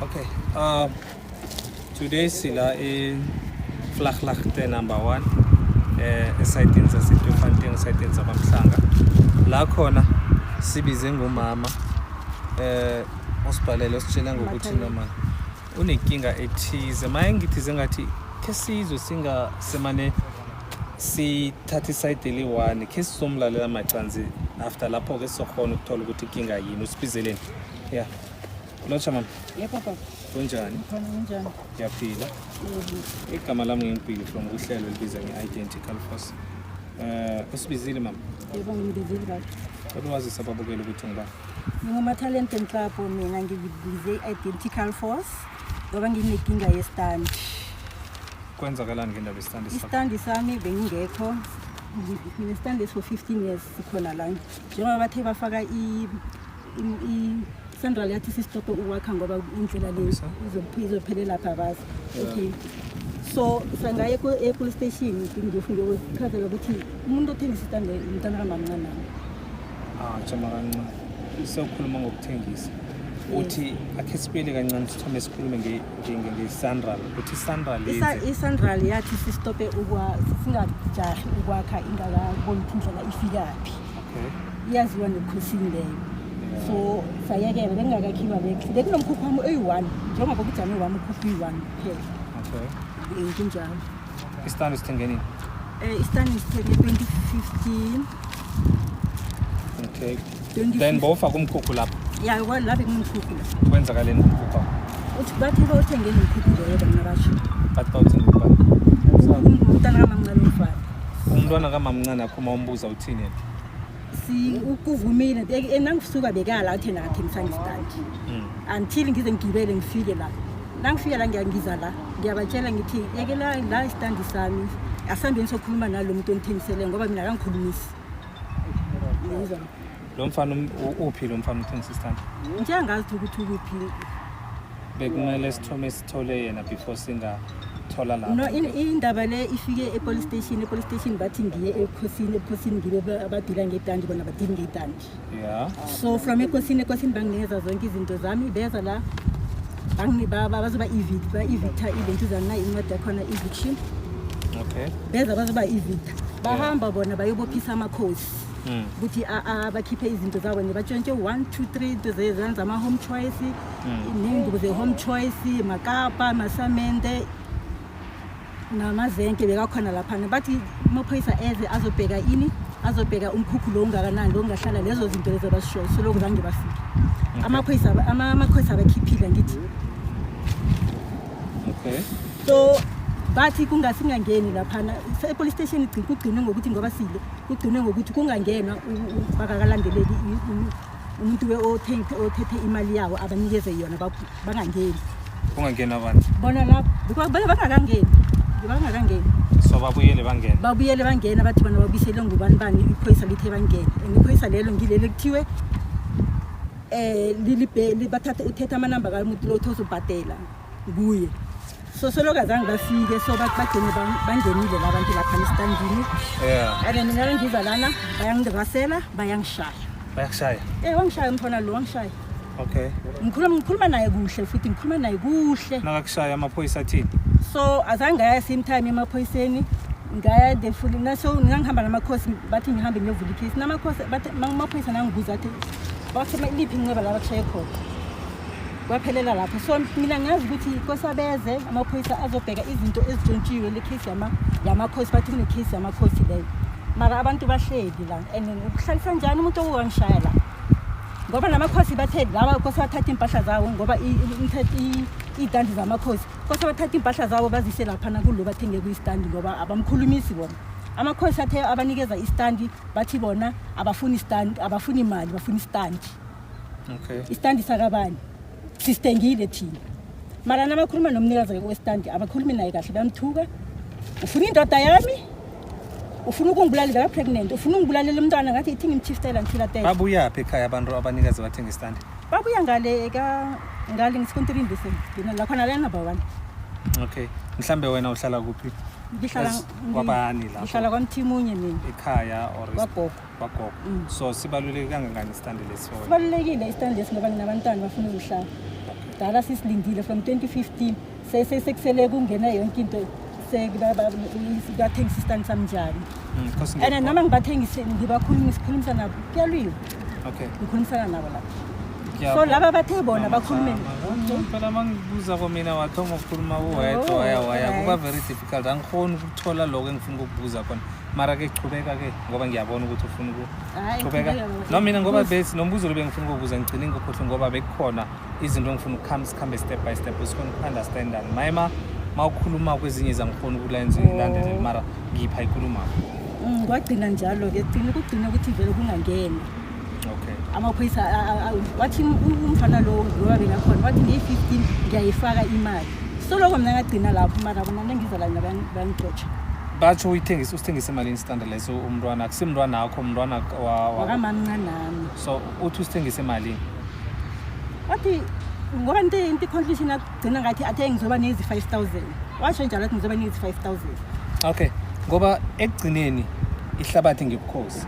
Okay. Today sila in Vlakglaagte number 1 esayitini saseTweefontein, esayitini sakwamhlanga. La khona sibize ngumama osibhalele ositshela ngokuthi noma unenkinga ethize. Maye ngithi sengathi ke sizwe singasemane sithathe isayidi eli-one khe sizomlalela macanzi, after lapho ke sizokhona ukuthola ukuthi inkinga yini. Usibizeleni? Ya, lotsha mama. Yebo baba. Kunjani? Khona, kunjani? Ngiyaphila. Igama lami nginguBilly from kuhlelo elibiza nge-Identical Force. Usibizile mama? Yebo, ngibizile baba. Cela wazise ababukeli ukuthi ungubani. NginguMathalente Nhlapo, mina ngibize i-Identical Force ngoba nginenkinga yestandi. Kwenzakalani ngendaba yesitandi sakho? Istandi sami bengingekho. Nginestandi for 15 years sikhona la. Njengoba bathe bafaka i-SANRAL yathi sistophe ukwakha ngoba indlela le izophelela lapha bazi. Okay. So sangaye e-police station ngiyochazela ukuthi umuntu othengisa istandi umntana kamamncane nami. Ah, jama kancane. Sewukhuluma ngokuthengisa. Uthi akhe sibuyele kancane sithome sikhulume nge-SANRAL. Uthi i-SANRAL yenze I-SANRAL yathi sistope singajahi ukwakha ingakaboni ukuthi indlela ifikaphi. Iyaziwa nebukhosini leyo. So sayekela, bekungakakhiwa, bekunomkhukhu wami oyi-one, njengoba kujame wami ukhukhu uyi-one kuphela. Kunjalo. Isitandi sithenge nini? Isitandi sithenge 2015. Okay. 2015. Then bowufaka umkhukhu lapha. Ya, la bekunomkhukhu la. Kwenzakaleni umkhukhu wakho? Uthi bathi bawuthenge nomkhukhu loyo bona basho. Bathi bawuthenge ubani? Umntana kamamncane umfana. Umntwana kamamncane akho, uma umbuza uthini yena? Si ukuvumile, nangisuka bekala athi nakathengisanga isitandi. Until ngize ngigibele ngifike la. Nangifika la, ngiyangiza la, ngiyabatshela ngithi yekela la isitandi sami, asihambeni sokhuluma nalo muntu ongithengisele ngoba mina akangikhulumisi. Ngiyizwa. Lo mfana uphi lo mfana uthengisa isitandi? Njengazi ukuthi ukuphi. Bekumele sithome sithole yena before singathola lapho. No, indaba le ifike e-police station, e-police station bathi ngiye ebukhosini, ebukhosini ngibe abadila ngetandi, bona badili ngetandi. So from ekosini, ekosini banginikeza zonke izinto zami, beza la bazoba ba-evicta ilentuzana na incwadi yakhona eviction. Beza bazoba evicta, bahamba bona bayobophisa amakhosi ukuthi bakhiphe izinto zabo, batshontshe 1 2 3 into zama-Home Choice, ney'ngubo ze-Home Choice, makapa, masamende namazenke bekakhona laphana. Bathi amaphoyisa eze azobheka ini, azobheka umkhukhu lo ungakanani lo ungahlala lezo zinto lezo abazishoyo. Soloko zange bafike amaphoyisa, amakhosi abakhiphile ngithi. So bathi kungasingangeni laphana e-police station, kugcinwe ngokuthi ngoba sile kugcinwe ngokuthi kungangenwa, bakakalandeleli umuntu othethe imali yawo abanikeze yona, bangangeni. Kungangeni abantu? Bona lapho bona bangakangeni, bangakangeni. So babuyele bangena? Babuyele bangena, bathi bona babuyisele ngubani bani, iphoyisa lithe bangene, and iphoyisa lelo ngileli kuthiwe bathatha uthethe amanamba kamuntu lo uthi ozobhadela kuye. So soloku azange bafike, so bagcine bangenile la bantu lapha esitandini. And mina ngiza lana bayangirasela, bayangishaya. Bayakushaya? Wangishaya umfana lo, wangishaya. Ngikhuluma naye kuhle futhi ngikhuluma naye kuhle. Nakakushaya amaphoyisa athini? So azange ngaya same time emaphoyiseni, ngaya the full naso ngangihamba namakhosi, bathi ngihambe ngiyovula ikhesi namakhosi, bathi amaphoyisa nangibuza athi bathi liphi inxeba la bakushaye khona, kwaphelela lapho. So mina ngazi ukuthi kosabeze amaphoyisa azobheka izinto ezitshontshiwe, le case yamakhosi, bathi kune-case yamakhosi leyo, mara abantu bahleli la and ukuhlalisa njani umuntu okungangishaya la, ngoba namakhosi bathe laba kose bathathe iy'mpahla zawo ngoba iy'tandi zamakhosi, kose bathathe iy'mpahla zabo bazise laphana kulo bathenge kuyistandi ngoba abamkhulumisi bona. Amakhosi athe abanikeza istandi, bathi bona abafuni istandi, abafuni imali, bafuna istandi. Istandi sakabani? Sisithengile thina, mara nabakhuluma nomnikazi westandi abakhulumi naye kahle, bayamthuka, ufuna indoda yami. Ufuna ukungibulalela ngaka-pregnant, ufuna ungibulalela umntwana. Ngathi ithi ngimchiftela ngifila. Babuyaphi ekhaya abantu abanikazi bathenga istandi? Babuya ngale ka ngale ngisikontrini bese la khona la number 1. Okay, mhlambe wena uhlala kuphi? Ngihlala Kwabani lapho? Ngihlala kwaMthimunye mina. Ekhaya or Kwagogo. Kwagogo. So sibaluleke kangangani istandi lesi for wena? Sibalulekile istandi lesi ngoba nginabantwana bafuna ukuhlala. Dala sisilindile from 2015, sekusele kungena yonke into, bathengisa istandi sami njani? 'Cause And ngiyakubona. noma ngibathengise, ngibakhuluma, sikhulumisana nabo, kuyalwiwa. Ngikhulumisana nabo lapho. So laba bathe bona bakhulume. Phela uma ngibuza komina wathoma ukukhuluma uwedwa. Oh, Waya waya kuba right. very difficult, angikhoni ukuthola lokho engifuna ukukubuza khona, mara ke chubeka-ke ngoba ngiyabona ukuthi ufuna Hhayi, ukuchubeka. qhubeka. No, mina ngoba Buza. besi nombuzo lo bengifuna ukukubuza ngigcine ngikhohlwe ngoba bekukhona izinto engifuna ukukhamba, sikhambe step by step, sikhona uku-understandana. Mayema ma ukhuluma kwezinye zangikhona ukulandelela, mara ngipha ikulumakho. Kwagcina njalo-ke, gcina kugcina ukuthi vele kungangena amaphoyisa. Wathi umfana lo ngoba bengakhona, wathi ngeyi-15 ngiyayifaka imali. Soloko mina ngagcina lapho, mara bona nengiza la mina bayangixotsha. Batsho uyithengise, usithengise emalini istanda leso? Umntwana akusimntwana akho, umntwana Wakamamncanami. So uthi usithengise emalini? Wathi ngoba into i-conclusion agcina ngathi athe ngizoba nezi-5,000, washo njalo, athi ngizoba nezi-5,000. Okay, ngoba ekugcineni ihlabathi ngebukhosi.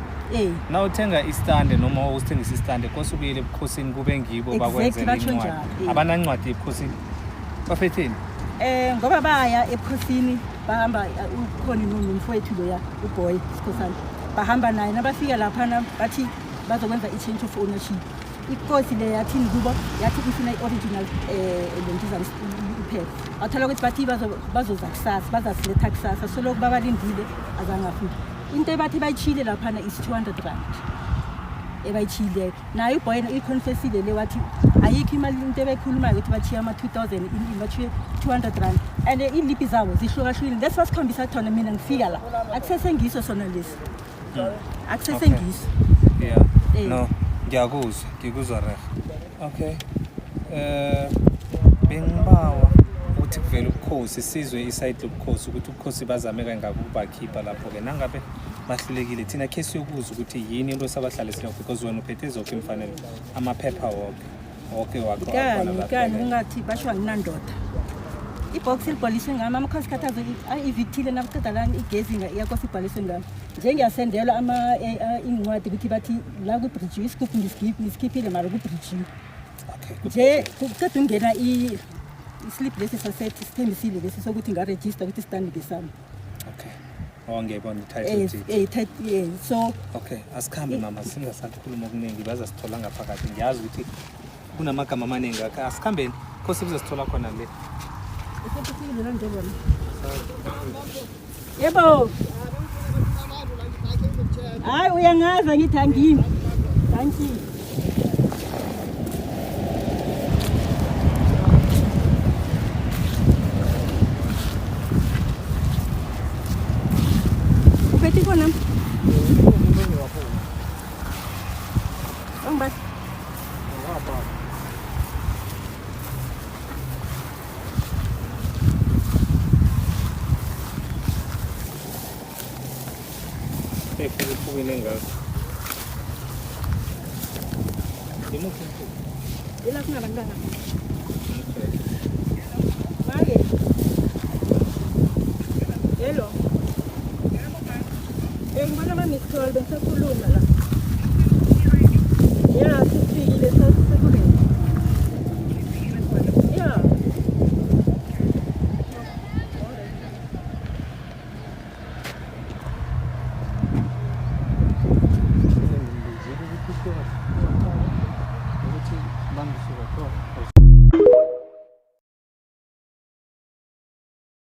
Na uthenga istande noma usithengisa istande, kose ubuyele ebukhosini, kube ngibo Exactly, bakwenzela batsho incwadi. njalo, eh. Abanancwadi ebukhosini, bafetheni? Ngoba baya ebukhosini, bahamba, ukhona nomfowethu loya uboy Sikhosana, bahamba naye. Nabafika laphana bathi bazokwenza i-change of ownership. Inkosi le yathini kubo? Yathi ifuna i-original lentuzana iphepha. Wathola ukuthi bathi bazoza kusasa, bazasiletha kusasa. Solokhu babalindile, azange afike. Into ebathi bayitshile laphana is R200 ebayitshileko. Naye uboy iconfessile le, wathi ayikho imali. Into ebeyikhulumayo ukuthi bachiye ama-2000, bachiye R200, and iilipi zabo zihlukahlukile. Lesi basikhombisa thona mina ngifika la akusesengiso sona lesi, akusesengiso. No, ngiyakuzwa, ngikuzwa rehe. Okay, bengibawa ukuthi kuvele ubukhosi, sizwe i-side lobukhosi, ukuthi ubukhosi bazame kangaka ukubakhipha lapho-ke. Nangabe bahlulekile, thina khe siyokuzwa ukuthi yini into esabahlalisileko, because wena uphethe zonke imfanelo, amaphepha woke woke wakho akhona Kani lapha. Kani ungathi basho anginandoda. Ibox libhaliswe ngami, amakhosi khathazo ivithile nakuceda la igezi iyakose ibhaliswe ngami. Njengiyasendelwa iy'ncwadi ukuthi bathi la kubridge isigubhu ngisikhiphile, mara kubridge nje kuceda ukungena islip lesi sasethi sithembisile lesi sokuthi ngarejista ukuthi standi ngesami. Okay, oh, ngiyayibona i-title deed. So Okay, asikhambe mama, singasakhuluma okuningi, bazasithola ngaphakathi. Ngiyazi ukuthi kunamagama amaningi akhe. Asikhambeni, khosi kuzasithola khona le. Yebo, hayi, uyangaza ngithi angimi. Thank you. Uphethe ifoni nami? Angibasi. Iphukile engaka. Imuphi umphuphu? Ila kunabantwana. Okay. Make. Hello. Ngibona ama-missed call, bengisakhuluma la.